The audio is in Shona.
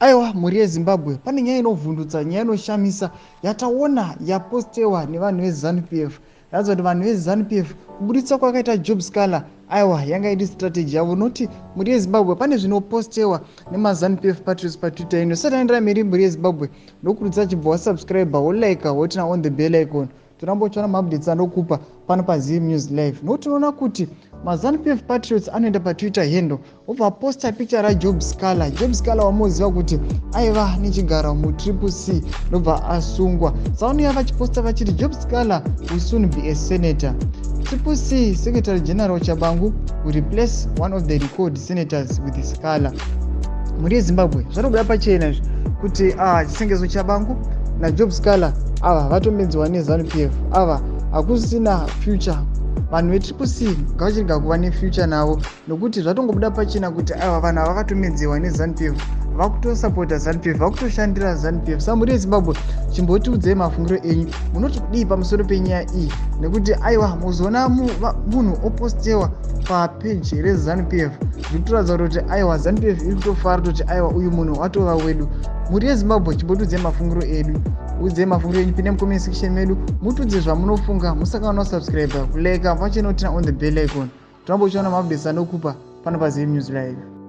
Aiwa, mhuri yeZimbabwe, pane nyaya inovhundutsa, nyaya inoshamisa yataona yapostewa nevanhu veZANU PF. Ratidza kuti vanhu veZANU PF kuburitsa kwakaita Job Sikhala, aiwa, yanga iri strategy yavo. Noti mhuri yeZimbabwe, pane zvinopostewa nemaZANU PF patriots paTwitter ino. Sati aendera mberi, mhuri yeZimbabwe, ndokurudzira chibva wasubscribe, wolike, woturn on the bell icon, toramba uchiona maupdates anokupa pano paZim News Live. Nokuti tinoona kuti maZANU PF patriots anoenda paTwitter handle, obva aposta picture raJob Sikhala. Job Sikhala wamuziva kuti aiva nechigaro muTriple C, ndobva asungwa. Savanouya vachiposta vachiti, "Job Sikhala will soon be a senator. Triple C Secretary General Tshabangu will replace one of the recalled senators with Sikhala." Mhuri yeZimbabwe, zvatobuda pachena izvi kuti Sengezo Tshabangu naJob Sikhala ava vatomedziwa neZANU PF. Ava hakusina future. Vanhu veTriple C ngavachirega kuva nefuture navo, nokuti zvatongobuda pachena kuti aiwa, vanhu ava vatomedziwa neZANU PF, vakutosapota ZANU PF, vakutoshandira ZANU PF. Sa mhuri yeZimbabwe, chimbotiudzei mafungiro enyu, munoti kudii pamusoro penyaya iyi? Nekuti aiwa, muzoona munhu opostewa papeji reZANU PF, zviri kutoratidza kuti aiwa, ZANU PF iri kutofara kutoti aiwa, uyu munhu watova wedu. Mhuri yeZimbabwe, chimbotiudzei mafungiro edu, udzei mafungiro enyu, pinde mucomment section medu, mutiudze zvamunofunga. Musakanganwa subscribe, kulike, pachenoturn on the bell icon, toramba uchiona maupdates anokupa pano paZim News Live.